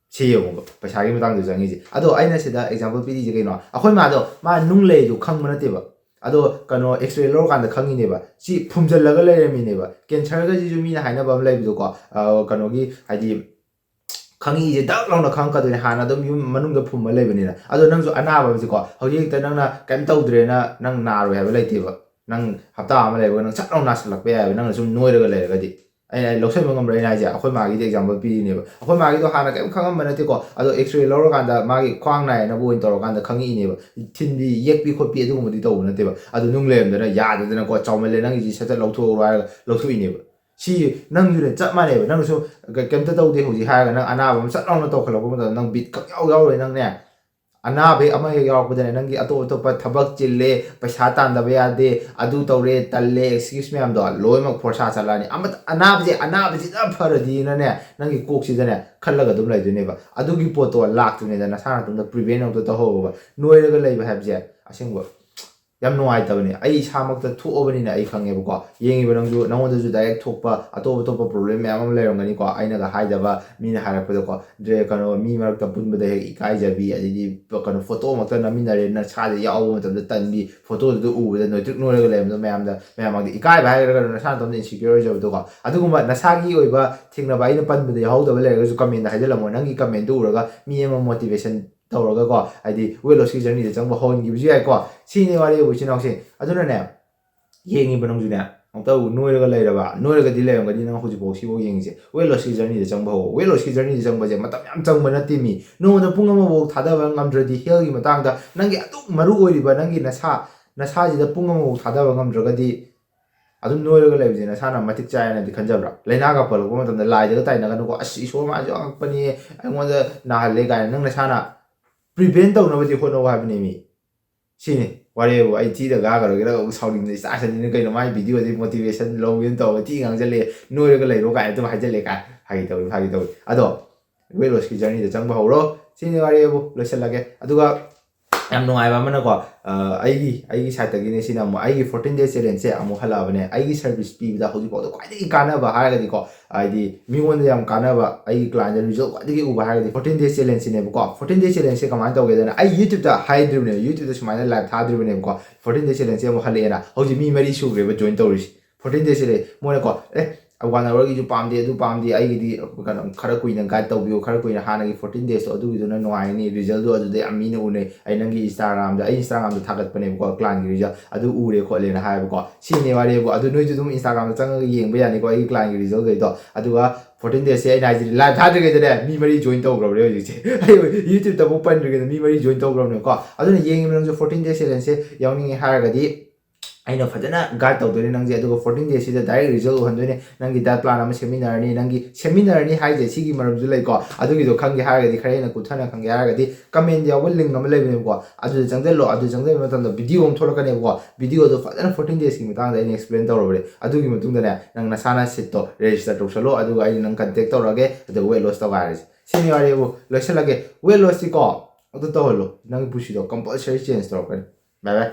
ꯁꯤ ꯌꯦꯡꯉꯨꯕ, ꯄꯩꯁꯥꯒꯤ ꯃꯇꯥꯡꯗ ꯆꯪꯉꯤꯁꯦ꯫ ꯑꯗꯣ ꯑꯩꯅ ꯁꯤꯗ example ꯄꯤꯔꯤꯁꯦ ꯀꯩꯅꯣ? ꯑꯩꯈꯣꯏ ꯃꯥꯗꯣ, ꯃꯥ ꯅꯨꯡ ꯂꯩꯗꯣ ꯈꯪꯕ ꯅꯠꯇꯦꯕ꯫ ꯑꯗꯣ ꯀꯩꯅꯣ, X-ray ꯂꯧꯔꯀꯥꯟꯗ ꯈꯪꯉꯤꯅꯦꯕ꯫ ꯁꯤ ꯐꯨꯝꯖꯜꯂꯒ ꯂꯩꯔꯝꯃꯤꯅꯦꯕ꯫ Cancerꯒꯁꯤꯁꯨ ꯃꯤꯅ ꯍꯥꯏꯅꯕ ꯑꯃ ꯂꯩꯕꯗꯣꯀꯣ, ꯑ, ꯀꯩꯅꯣꯒꯤ, ꯍꯥꯏꯗꯤ, ꯈꯪꯉꯤꯁꯦ ꯗꯛ ꯂꯥꯎꯅ ꯈꯪꯉꯛꯀꯗꯣꯏꯅꯦ, ꯍꯥꯟꯅ ꯑꯗꯨꯝ ꯌꯨꯝ ꯃꯅꯨꯡꯗ ꯐꯨꯝꯃ ꯂꯩꯕꯅꯤꯅ꯫ ꯑꯗꯣ ꯅꯪꯁꯨ ꯑꯅꯥꯕ ꯍꯥꯏꯕꯁꯤꯀꯣ, ꯍꯧꯖꯤꯛ ꯍꯦꯛꯇ ꯅꯪꯅ ꯀꯩꯝ ꯇꯧꯗ꯭ꯔꯦꯅ ꯅꯪ ꯅꯥꯔꯣꯏ ꯍꯥꯏꯕ ꯂꯩꯇꯦꯕ꯫ ꯅꯪ ꯍꯞꯇꯥ ꯑꯃ ꯂꯩꯕꯒ ꯅꯪ ꯁꯠ ꯂꯥꯎ ꯅꯥꯁꯤꯜꯂꯛꯄ ꯌꯥꯏꯑꯕ, ꯅꯪꯅ ꯁꯨꯝ ꯅꯣꯏꯔꯒ ꯂꯩꯔꯒꯗꯤ꯫ ꯑꯩꯅ ꯑꯩ ꯂꯧꯁꯟꯕ ꯉꯝꯕ꯭ꯔꯥ? ꯑꯩꯅ ꯍꯥꯏꯁꯦ, ꯑꯩꯈꯣꯏ ꯃꯥꯒꯤꯗꯤ ꯑꯦꯛꯖꯥꯝꯄꯜ ꯄꯤꯔꯤꯅꯦꯕ꯫ ꯑꯩꯈꯣꯏ ꯃꯥꯒꯤꯗꯣ ꯍꯥꯟꯅ ꯀꯔꯤꯝ ꯈꯪꯉꯝꯕ ꯅꯠꯇꯦꯀꯣ, ꯑꯗꯣ ꯑꯦꯛꯁꯔꯦ ꯂꯧꯔꯀꯥꯟꯗ ꯃꯥꯒꯤ ꯈ꯭ꯋꯥꯡ ꯅꯥꯏꯅꯕ ꯑꯣꯏꯅ ꯇꯧꯔꯀꯥꯟꯗ ꯈꯪꯉꯛꯏꯅꯦꯕ꯫ ꯊꯤꯟꯕꯤ ꯌꯦꯛꯄꯤ ꯈꯣꯠꯄꯤ ꯑꯗꯨꯒꯨꯝꯕꯗꯤ ꯇꯧꯕ ꯅꯠꯇꯦꯕ꯫ ꯑꯗꯨ ꯅꯨꯡ ꯂꯩꯔꯝꯗꯅ ꯌꯥꯗꯗꯅꯀꯣ, "ꯆꯥꯎꯃꯜꯂꯦ ꯅꯪꯒꯤꯁꯤ, ꯁꯠ ꯁꯠ ꯂꯧꯊꯣꯛꯎꯔꯣ" ꯍꯥꯏꯔꯒ ꯂꯧꯊꯣꯛꯏꯅꯦꯕ꯫ ꯁꯤ ꯅꯪꯁꯨꯅꯦ ꯆꯞ ꯃꯥꯟꯅꯩꯕ꯫ ꯅꯪꯁꯨ ꯀ- ꯀꯩꯝꯇ ꯇꯧꯗꯦ ꯍꯧꯖꯤꯛ ꯍꯥꯏꯔꯒ ꯅꯪ ꯑꯅꯥꯕ ꯑꯃ ꯆꯠ ꯂꯥꯎꯅ ꯇꯧꯈꯠꯂꯛꯄ ꯃꯇꯝꯗ ꯅꯪ ꯕꯤꯠ ꯈꯛ ꯌꯥꯎ ꯌꯥꯎꯔꯣꯏ꯫ ꯅꯪꯅꯦ, ꯑꯅꯥꯕ ꯍꯦꯛ ꯑꯃ ꯍꯦꯛ ꯌꯥꯎꯔꯛꯄꯗꯅꯦ, ꯅꯪꯒꯤ ꯑꯇꯣꯞ ꯑꯇꯣꯞꯄ ꯊꯕꯛ ꯆꯤꯜꯂꯦ, ꯄꯩꯁꯥ ꯇꯥꯟꯗꯕ ꯌꯥꯗꯦ, ꯑꯗꯨ ꯇꯧꯔꯦ, ꯇꯜꯂꯦ, ꯑꯦꯛꯁꯀ꯭ꯌꯨꯁ ꯃꯌꯥꯝꯗꯣ ꯂꯣꯏꯅꯃꯛ ꯐꯣꯔꯁꯥ ꯆꯠꯂꯛꯑꯅꯤ꯫ ꯑꯃ, ꯑꯅꯥꯕꯁꯦ, ꯑꯅꯥꯕꯁꯤꯅ ꯐꯔꯗꯤꯅꯅꯦ, ꯅꯪꯒꯤ ꯀꯣꯛꯁꯤꯗꯅꯦ ꯈꯜꯂꯒ ꯑꯗꯨꯝ ꯂꯩꯗꯣꯏꯅꯦꯕ꯫ ꯑꯗꯨꯒꯤ ꯄꯣꯠꯇꯣ ꯂꯥꯛꯇ꯭ꯔꯤꯉꯩꯗ ꯅꯁꯥ ꯅꯇꯣꯝꯇ ꯄ꯭ꯔꯤꯚꯦꯟ ꯑꯝꯇ ꯇꯧꯍꯧꯕ꯫ ꯅꯣꯏꯔꯒ ꯂꯩꯕ ꯍꯥꯏꯕꯁꯦ ꯑꯁꯦꯡꯕ ꯌꯥꯝ ꯅꯨꯡꯉꯥꯏꯇꯕꯅꯦ꯫ ꯑꯩ ꯏꯁꯥꯃꯛꯇ ꯊꯣꯛꯑꯕꯅꯤꯅ ꯑꯩ ꯈꯪꯉꯦꯕꯀꯣ꯫ ꯌꯦꯡꯉꯤꯕ ꯅꯪꯁꯨ, ꯅꯉꯣꯟꯗꯁꯨ ꯗꯥꯏꯔꯦꯛ ꯊꯣꯛꯄ ꯑꯇꯣꯞ ꯑꯇꯣꯞꯄ ꯄ꯭ꯔꯣꯕ꯭ꯂꯦꯝ ꯃꯌꯥꯝ ꯑꯃ ꯂꯩꯔꯝꯒꯅꯤꯀꯣ, ꯑꯩꯅꯒ ꯍꯥꯏꯗꯕ, ꯃꯤꯅ ꯍꯥꯏꯔꯛꯄꯗꯀꯣ꯫ ꯗ꯭ꯔꯦ-, ꯀꯩꯅꯣ, ꯃꯤ ꯃꯔꯛꯇ ꯄꯨꯟꯕꯗ ꯍꯦꯛ ꯏꯀꯥꯏꯖꯕꯤ, ꯑꯗꯩꯗꯤ ꯀꯩꯅꯣ, ꯐꯣꯇꯣ ꯃꯛꯇ ꯅꯝꯃꯤꯟꯅꯔꯦ, ꯅꯁꯥꯗ ꯌꯥꯎꯕ ꯃꯇꯝꯗ ꯇꯟꯕꯤ, ꯐꯣꯇꯣꯗꯨꯗ ꯎꯕꯗ ꯅꯣꯏꯇ꯭ꯔꯤꯛ ꯅꯣꯏꯔꯒ ꯂꯩꯔꯝꯕꯗꯣ ꯃꯌꯥꯝꯗ, ꯃꯌꯥꯝ ꯃꯥꯡꯗ ꯏꯀꯥꯏꯕ ꯍꯥꯏꯒꯗ꯭ꯔꯥ, ꯅꯁꯥ ꯅꯇꯣꯝꯗ ꯏꯟꯁꯤꯀ꯭ꯌꯣꯔ ꯑꯣꯏꯖꯕꯗꯣꯀꯣ꯫ ꯑꯗꯨꯒꯨꯝꯕ ꯅꯁꯥꯒꯤ ꯑꯣꯏꯕ ꯊꯦꯡꯅꯕ ꯑꯩꯅ ꯄꯟꯕꯗ ꯌꯥꯎꯍꯧꯗꯕ ꯂꯩꯔꯒꯁꯨ ꯀꯃꯦꯟꯗ ꯍꯥꯏꯖꯤꯜꯂꯝꯃꯣ꯫ ꯅꯪꯒꯤ ꯀꯃꯦꯟꯗꯨ ꯎꯔꯒ ꯃꯤ ꯑꯃ ꯃꯣꯇꯤꯚꯦꯁꯟ ꯇꯧꯔꯒꯀꯣ, ꯍꯥꯏꯗꯤ ꯋꯦꯠ ꯂꯣꯁꯀꯤ ꯖꯔꯅꯤꯗ ꯆꯪꯕ ꯍꯧꯍꯟꯈꯤꯕꯁꯨ ꯌꯥꯏꯀꯣ꯫ ꯁꯤꯅꯤ ꯋꯥꯔꯤꯕꯨ, ꯏꯆꯤꯟ ꯏꯅꯥꯎꯁꯤꯡ꯫ ꯑꯗꯨꯅꯅꯦ, ꯌꯦꯡꯉꯤꯕ ꯅꯪꯁꯨꯅꯦ, ꯑꯃꯨꯛꯇ ꯅꯣꯏꯔꯒ ꯂꯩꯔꯕ, ꯅꯣꯏꯔꯒꯗꯤ ꯂꯩꯔꯝꯒꯅꯤ ꯅꯪ ꯍꯧꯖꯤꯛꯐꯥꯎ ꯁꯤꯐꯥꯎ ꯌꯦꯡꯉꯤꯁꯦ꯫ ꯋꯦꯠ ꯂꯣꯁꯀꯤ ꯖꯔꯅꯤꯗ ꯆꯪꯕ ꯍꯧꯋꯣ꯫ ꯋꯦꯠ ꯂꯣꯁꯀꯤ ꯖꯔꯅꯤꯗ ꯆꯪꯕꯁꯦ ꯃꯇꯝ ꯌꯥꯝ ꯆꯪꯕ ꯅꯠꯇꯦ ꯃꯤ꯫ ꯅꯣꯡꯃꯗ ꯄꯨꯡ ꯑꯃꯐꯥꯎ ꯊꯥꯗꯕ ꯉꯝꯗ꯭ꯔꯗꯤ, ꯍꯦꯜꯒꯤ ꯃꯇꯥꯡꯗ ꯅꯪꯒꯤ ꯑꯗꯨꯛ ꯃꯔꯨ ꯑꯣꯏꯔꯤꯕ ꯅꯪꯒꯤ ꯅꯁꯥ, ꯅꯁꯥꯁꯤꯗ ꯄꯨꯡ ꯑꯃꯐꯥꯎ ꯊꯥꯗꯕ ꯉꯝꯗ꯭ꯔꯒꯗꯤ, ꯑꯗꯨꯝ ꯅꯣꯏꯔꯒ ꯂꯩꯕꯁꯦ ꯅꯁꯥꯅ ꯃꯇꯤꯛ ꯆꯥꯏꯅꯗꯤ ꯈꯟꯖꯕ꯭ꯔꯥ? ꯂꯥꯏꯅꯥꯒ ꯄꯜꯂꯛꯄ ꯃꯇꯝꯗ ꯂꯥꯏꯗꯒ ꯇꯥꯏꯅꯒꯅꯨꯀꯣ, "ꯑꯁ, ꯏꯁꯣꯔ ꯃꯥꯁꯨ ꯑꯉꯛꯄꯅꯤ, ꯑꯩꯉꯣꯟꯗ ꯅꯥꯍꯜꯂꯦ" ꯀꯥꯏꯅ ꯅꯪ ꯅꯁꯥꯅ ꯄ꯭ꯔꯤꯚꯦꯟ ꯇꯧꯅꯕꯗꯤ ꯍꯣꯠꯅꯧ ꯍꯥꯏꯕꯅꯦ ꯃꯤ꯫ ꯁꯤꯅꯤ ꯋꯥꯔꯤꯕꯨ꯫ ꯑꯩ ꯊꯤꯗ ꯒꯥꯒꯔꯣꯏꯒꯦꯔꯥ ꯑꯃꯨꯛ ꯁꯥꯎꯅꯤꯡꯗꯅ, "ꯏꯁ, ꯁꯟꯁꯤꯅ ꯀꯩꯅꯣ, ꯃꯥꯏ ꯚꯤꯗꯤꯑꯣꯗꯤ ꯃꯣꯇꯤꯚꯦꯁꯟ ꯂꯧꯒꯦꯅ ꯇꯧꯕ ꯊꯤ ꯉꯥꯡꯁꯤꯜꯂꯛꯑꯦ, ꯅꯣꯏꯔꯒ ꯂꯩꯔꯣ" ꯀꯥꯏꯅ ꯑꯗꯨꯝ ꯍꯥꯏꯖꯜꯂꯛꯑꯦ ꯀꯥꯏ꯫ ꯐꯥꯒꯤ ꯇꯧꯕꯅꯤ, ꯐꯥꯒꯤ ꯇꯧꯕꯅꯤ꯫ ꯑꯗꯣ ꯋꯦꯠ ꯂꯣꯁꯀꯤ ꯖꯔꯅꯤꯗ ꯆꯪꯕ ꯍꯧꯔꯣ꯫ ꯁꯤꯅꯤ ꯋꯥꯔꯤꯕꯨ, ꯂꯣꯏꯁꯤꯜꯂꯒꯦ꯫ ꯑꯗꯨꯒ ꯌꯥꯝ ꯅꯨꯡꯉꯥꯏꯕ ꯑꯃꯅꯀꯣ, ꯑ, ꯑꯩꯒꯤ, ꯑꯩꯒꯤ ꯁꯥꯏꯠꯇꯒꯤꯅꯦ, ꯁꯤꯅ ꯑꯃꯨꯛ ꯑꯩꯒꯤ ꯐꯣꯔꯇꯤꯟ ꯗꯦꯖ ꯆꯦꯂꯦꯟꯖꯁꯦ ꯑꯃꯨꯛ ꯍꯜꯂꯛꯑꯕꯅꯦ꯫ ꯑꯩꯒꯤ ꯁꯔꯚꯤꯁ ꯄꯤꯕꯗ ꯍꯧꯖꯤꯛꯐꯥꯎꯗ ꯈ꯭ꯋꯥꯏꯗꯒꯤ ꯀꯥꯟꯅꯕ ꯍꯥꯏꯔꯒꯗꯤꯀꯣ, ꯍꯥꯏꯗꯤ ꯃꯤꯉꯣꯟꯗ ꯌꯥꯝ ꯀꯥꯟꯅꯕ, ꯑꯩꯒꯤ ꯀ꯭ꯂꯥꯏꯟꯗ ꯔꯤꯖꯜ ꯈ꯭ꯋꯥꯏꯗꯒꯤ ꯎꯕ ꯍꯥꯏꯔꯒꯗꯤ ꯐꯣꯔꯇꯤꯟ ꯗꯦꯖ ꯆꯦꯂꯦꯟꯖꯁꯤꯅꯦꯕꯀꯣ꯫ ꯐꯣꯔꯇꯤꯟ ꯗꯦꯖ ꯆꯦꯂꯦꯟꯖꯁꯦ ꯀꯃꯥꯏꯅ ꯇꯧꯒꯦꯗꯅ, ꯑꯩ ꯌꯨꯇ꯭ꯌꯨꯕꯇ ꯍꯥꯏꯗ꯭ꯔꯤꯕꯅꯦꯕ, ꯌꯨꯇ꯭ꯌꯨꯕꯇ ꯁꯨꯃꯥꯏꯅ ꯂꯥꯏꯚ ꯊꯥꯗ꯭ꯔꯤꯕꯅꯦꯕꯀꯣ꯫ ꯐꯣꯔꯇꯤꯟ ꯗꯦꯖ ꯆꯦꯂꯦꯟꯖꯁꯦ ꯑꯃꯨꯛ ꯍꯜꯂꯛꯑꯦꯅ, ꯍꯧꯖꯤꯛ ꯃꯤ ꯃꯔꯤ ꯁꯨꯈ꯭ꯔꯦꯕ ꯖꯣꯏꯟ ꯇꯧꯔꯤꯁꯦ꯫ ꯐꯣꯔꯇꯤꯟ ꯗꯦꯖ ꯆꯦꯂꯦꯟꯖ ꯃꯣꯏꯅꯀꯣ, "ꯑꯦ, ꯋꯥꯟ ꯑꯋꯥꯔꯒꯤꯁꯨ ꯄꯥꯝꯗꯦ, ꯑꯗꯨ ꯄꯥꯝꯗꯦ, ꯑꯩꯒꯤꯗꯤ ꯀꯩꯅꯣ ꯈꯔ ꯀꯨꯏꯅ ꯒꯥꯏꯗ ꯇꯧꯕꯤꯌꯨ, ꯈꯔ ꯀꯨꯏꯅ ꯍꯥꯟꯅꯒꯤ ꯐꯣꯔꯇꯤꯟ ꯗꯦꯖꯇꯣ ꯑꯗꯨꯒꯤꯗꯨꯅ ꯅꯨꯡꯉꯥꯏꯅꯤ, ꯔꯤꯖꯜꯗꯣ ꯑꯗꯨꯗ ꯌꯥꯝ ꯃꯤꯅ ꯎꯅꯩ, ꯑꯩ ꯅꯪꯒꯤ ꯏꯟꯁꯇꯥꯒ꯭ꯔꯥꯝꯗ, ꯑꯩ ꯏꯟꯁꯇꯥꯒ꯭ꯔꯥꯝꯗ ꯊꯥꯒꯠꯄꯅꯦꯕꯀꯣ ꯀ꯭ꯂꯥꯏꯟꯒꯤ ꯔꯤꯖꯜ ꯑꯗꯨ ꯎꯔꯦ ꯈꯣꯠꯂꯦꯅ ꯍꯥꯏꯕꯀꯣ꯫ ꯁꯤꯅꯦ ꯋꯥꯔꯤꯕꯨ꯫ ꯑꯗꯨ ꯅꯣꯏꯁꯨ ꯑꯗꯨꯝ ꯏꯟꯁꯇꯥꯒ꯭ꯔꯥꯝꯗ ꯆꯪꯉꯒ ꯌꯦꯡꯕ ꯌꯥꯅꯤꯀꯣ ꯑꯩꯒꯤ ꯀ꯭ꯂꯥꯏꯟꯒꯤ ꯔꯤꯖꯜꯈꯩꯗꯣ꯫ ꯑꯗꯨꯒ ꯐꯣꯔꯇꯤꯟ ꯗꯦꯖꯁꯦ ꯑꯩꯅ ꯍꯥꯏꯁꯤꯗꯤ ꯂꯥꯏꯚ ꯊꯥꯗ꯭ꯔꯤꯉꯩꯗꯅꯦ ꯃꯤ ꯃꯔꯤ ꯖꯣꯏꯟ ꯇꯧꯈ꯭ꯔꯕꯅꯦ ꯍꯧꯖꯤꯛꯁꯦ꯫ ꯑꯩ ꯌꯨꯇ꯭ꯌꯨꯕꯇꯐꯥꯎ ꯄꯟꯗ꯭ꯔꯤꯉꯩꯗ ꯃꯤ ꯃꯔꯤ ꯖꯣꯏꯟ ꯇꯧꯈ꯭ꯔꯕꯅꯦꯀꯣ꯫ ꯑꯗꯨꯅ ꯌꯦꯡꯉꯤꯕ ꯅꯪꯁꯨ ꯐꯣꯔꯇꯤꯟ ꯗꯦꯖ ꯆꯦꯂꯦꯟꯖꯁꯦ ꯌꯥꯎꯅꯤꯡꯉꯦ ꯍꯥꯏꯔꯒꯗꯤ ꯑꯩꯅ ꯐꯖꯅ ꯒꯥꯏꯗ ꯇꯧꯗꯣꯏꯅꯦ ꯅꯪꯁꯦ꯫ ꯑꯗꯨꯒ ꯐꯣꯔꯇꯤꯟ ꯗꯦꯖꯁꯤꯗ ꯗꯥꯏꯔꯦꯛ ꯔꯤꯖꯜ ꯎꯍꯟꯗꯣꯏꯅꯦ꯫ ꯅꯪꯒꯤ ꯗꯥꯏꯠ ꯄ꯭ꯂꯥꯟ ꯑꯃ ꯁꯦꯝꯃꯤꯟꯅꯔꯅꯤ꯫ ꯅꯪꯒꯤ ꯁꯦꯝꯃꯤꯟꯅꯔꯅꯤ ꯍꯥꯏꯁꯦ ꯁꯤꯒꯤ ꯃꯔꯝꯁꯨ ꯂꯩꯀꯣ꯫ ꯑꯗꯨꯒꯤꯗꯣ ꯈꯪꯒꯦ ꯍꯥꯏꯔꯒꯗꯤ, ꯈꯔ ꯍꯦꯟꯅ ꯀꯨꯞꯊꯅ ꯈꯪꯒꯦ ꯍꯥꯏꯔꯒꯗꯤ, ꯀꯃꯦꯟꯗ ꯌꯥꯎꯕ ꯂꯤꯡ ꯑꯃ ꯂꯩꯕꯅꯦꯕꯀꯣ, ꯑꯗꯨꯗ ꯆꯪꯁꯤꯜꯂꯣ꯫ ꯑꯗꯨ ꯆꯪꯁꯤꯟꯕ ꯃꯇꯝꯗ ꯚꯤꯗꯤꯑꯣ ꯑꯃ ꯊꯣꯛꯂꯛꯀꯅꯦꯕꯀꯣ꯫ ꯚꯤꯗꯤꯑꯣꯗꯣ ꯐꯖꯅ ꯐꯣꯔꯇꯤꯟ ꯗꯦꯖꯀꯤ ꯃꯇꯥꯡꯗ ꯑꯩꯅ ꯑꯦꯛꯁꯄ꯭ꯂꯦꯟ ꯇꯧꯔꯕꯅꯦ꯫ ꯑꯗꯨꯒꯤ ꯃꯇꯨꯡꯗꯅꯦ ꯅꯪ ꯅꯁꯥꯅ ꯁꯤꯠꯇꯣ ꯔꯦꯖꯤꯁꯇꯔ ꯇꯧꯁꯜꯂꯣ, ꯑꯗꯨꯒ ꯑꯩꯅ ꯅꯪ ꯀꯟꯇꯦꯛ ꯇꯧꯔꯛꯑꯒꯦ, ꯑꯗꯨꯒ ꯋꯦꯠ ꯂꯣꯁ ꯇꯧꯒꯥꯏꯔꯁꯦ꯫ ꯁꯤꯅꯤ ꯋꯥꯔꯤꯕꯨ꯫ ꯂꯣꯏꯁꯤꯜꯂꯒꯦ꯫ ꯋꯦꯠ ꯂꯣꯁꯇꯤꯀꯣ ꯑꯗꯨ ꯇꯧꯍꯜꯂꯣ, ꯅꯪꯒꯤ ꯄꯨꯟꯁꯤꯗꯣ ꯀꯝꯄꯜꯁꯔꯤ ꯆꯦꯟꯖ ꯇꯧꯔꯛꯀꯅꯤ꯫ ꯕꯥꯏ ꯕꯥꯏ꯫